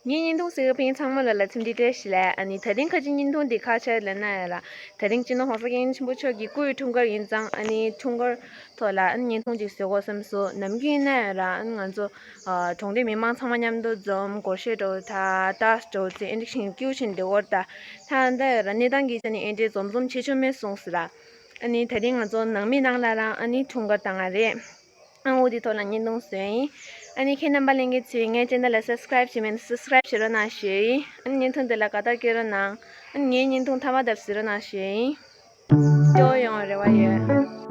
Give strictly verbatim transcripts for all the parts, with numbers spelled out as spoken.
ངའི་བརྙན་ཐུང་གཟིགས་པ་ཕན་ཚང་མ་ལ་ལ་འཚམས་འདྲི་བཀྲ་ཤིས་བདེ་ལེགས། ཨ་ནི་ད་རིང་ཁ་ཅིག་བརྙན་ཐུང་འདི་ག་རེ་ལབ་ན་ཡ་ལ། ད་རིང་སྤྱི་ནོར་༸གོང་ས་༸སྐྱབས་མགོན་ཆེན་པོ་མཆོག་གི་སྐུའི་འཁྲུངས་སྐར་ཡིན་ཙང་། ཨ་ནི་འཁྲུངས་སྐར་ཐོག་ལ་ཨ་ནི་བརྙན་ཐུང་ཅིག་བཟོ་དགོས་བསམ་སོང་། ནམ་རྒྱུན་ཡིན་ན་ཡ་ལ་ཨ་ནི་ང་ཚོ་ཨ་གྲོང་སྡེའི་མི་མང་ཚང་མ་མཉམ་དུ་འཛོམས། སྒོར་གཞས་འདྲ་བོ་དང་ཏཱས་འདྲ་བོ་ཅིག་ཨེ་འདྲ་ཞིག་སྐྱིད་པོ་བྱས་ནས་བསྡད་ཡོད་རེད་ད། ད་ལྟ་ཡ་ལ་གནས་སྟངས་ཀྱི་ཆ་ནས་ཨེ་འདྲའི་འཛོམས་འཛོམས་བྱེད་ཆོག་མེད་སོང་ཟེར་ལ། ཨ་ནི་ད་རིང་ང་ཚོ་ནང་མི་ནང་ལ་རང་ཨ་ནི་འཁྲུངས་སྐར་བཏང་ང་རེད། ཨང་། འོ་དེ་ཐོག་ལ་བརྙན་ཐུང་བཟོས་ཡིན། ཨ་ནི་ཁྱེད་རྣམ་པ་ལྷན་རྒྱས་ཚོས་ངའི་ཆེ་ནལ་ལ་སབ་སི་ཀ་རེབ་བྱས་མེད་ན་སབ་སི་ཀ་རེབ་བྱེད་རོགས་གནང་ཞུ་ཡིན། ཨ་ནི་བརྙན་ཐུང་འདི་ལ་དགའ་རྟགས་སྐྱོན་རོགས་གནང་། ཨ་ནི་ངའི་བརྙན་ཐུང་མཐའ་མ་དེ་གཟིགས་རོགས་གནང་ཞུ་ཡིན། སྐྱོ་ཡོང་རེ་བ་ཡོད།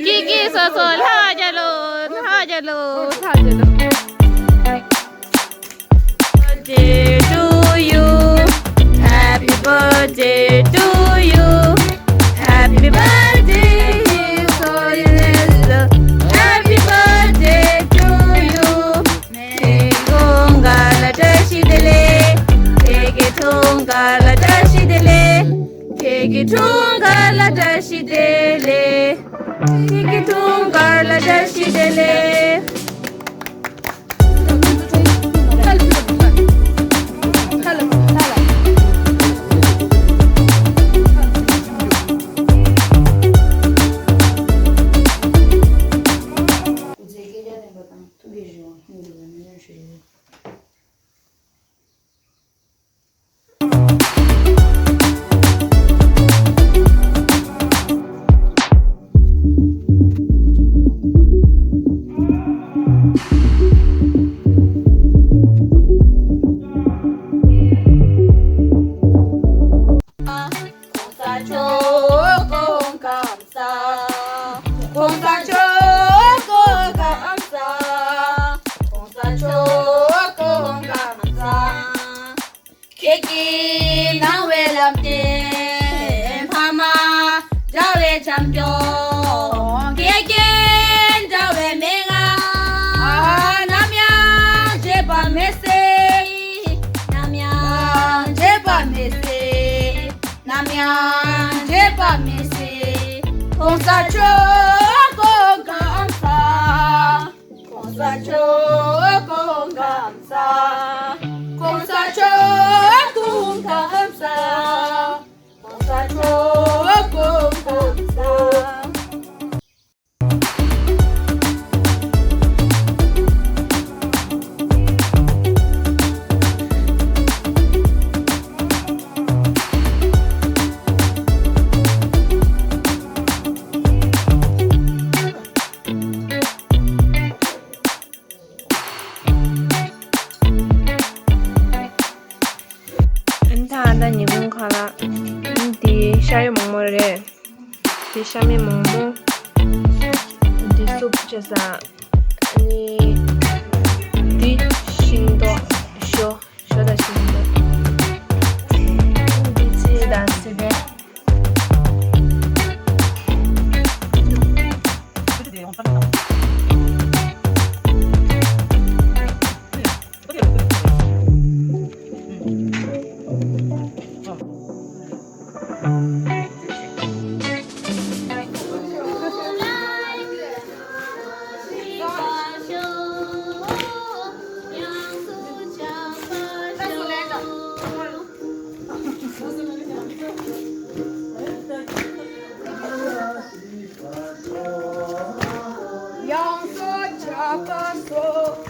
ཀི་ཀི་སོ་སོ་ལྷ་རྒྱལ་ལོ། ལྷ་རྒྱལ་ལོ། ལྷ་རྒྱལ་ལོ། Birthday to you. Happy birthday to you. Happy birthday, dear Solinus. Happy birthday to you. ཁྱེད་ཀྱི་འཁྲུངས་སྐར་ལ་བཀྲ་ཤིས་བདེ་ལེགས། ཁྱེད་ཀྱི་འཁྲུངས་སྐར་ལ་བཀྲ་ཤིས་བདེ་ལེགས། ཁྱེད་ཀྱི་འཁྲུངས་སྐར་ལ་བཀྲ་ཤིས་བདེ་ལེགས། ཁྱེད་ཀྱི་འཁྲུངས་སྐར་ལ་བཀྲ་ཤིས་བདེ་ལེགས། ༸གོང་ས་མཆོག་སྐུ་ཁམས་བཟང་། ༸གོང་ས་མཆོག་སྐུ་ཁམས་བཟང་། ༸གོང་ས་མཆོག་སྐུ་ཁམས་བཟང་། ༸གོང་ས་མཆོག་སྐུ་ཁམས་བཟང་། ཨ་ནི་ད་ཨ་ད་ཉི་གུང་ཁ་ལག་འདི་ཤ་ཡོད་མང་མོ་རེད། འདི་ཤ་མེད་མང་མོ། འདི་སུབ་བྱས་ས། ཨ་ནི་འདི་ཤིང་ཏོག་ཞོ། ཞོ་དང་ཤིང་ཏོག་འདི་ཚིལ་དང་སི་པན། ཡོངས་སུ་ཁྱབ་པར་ཤོག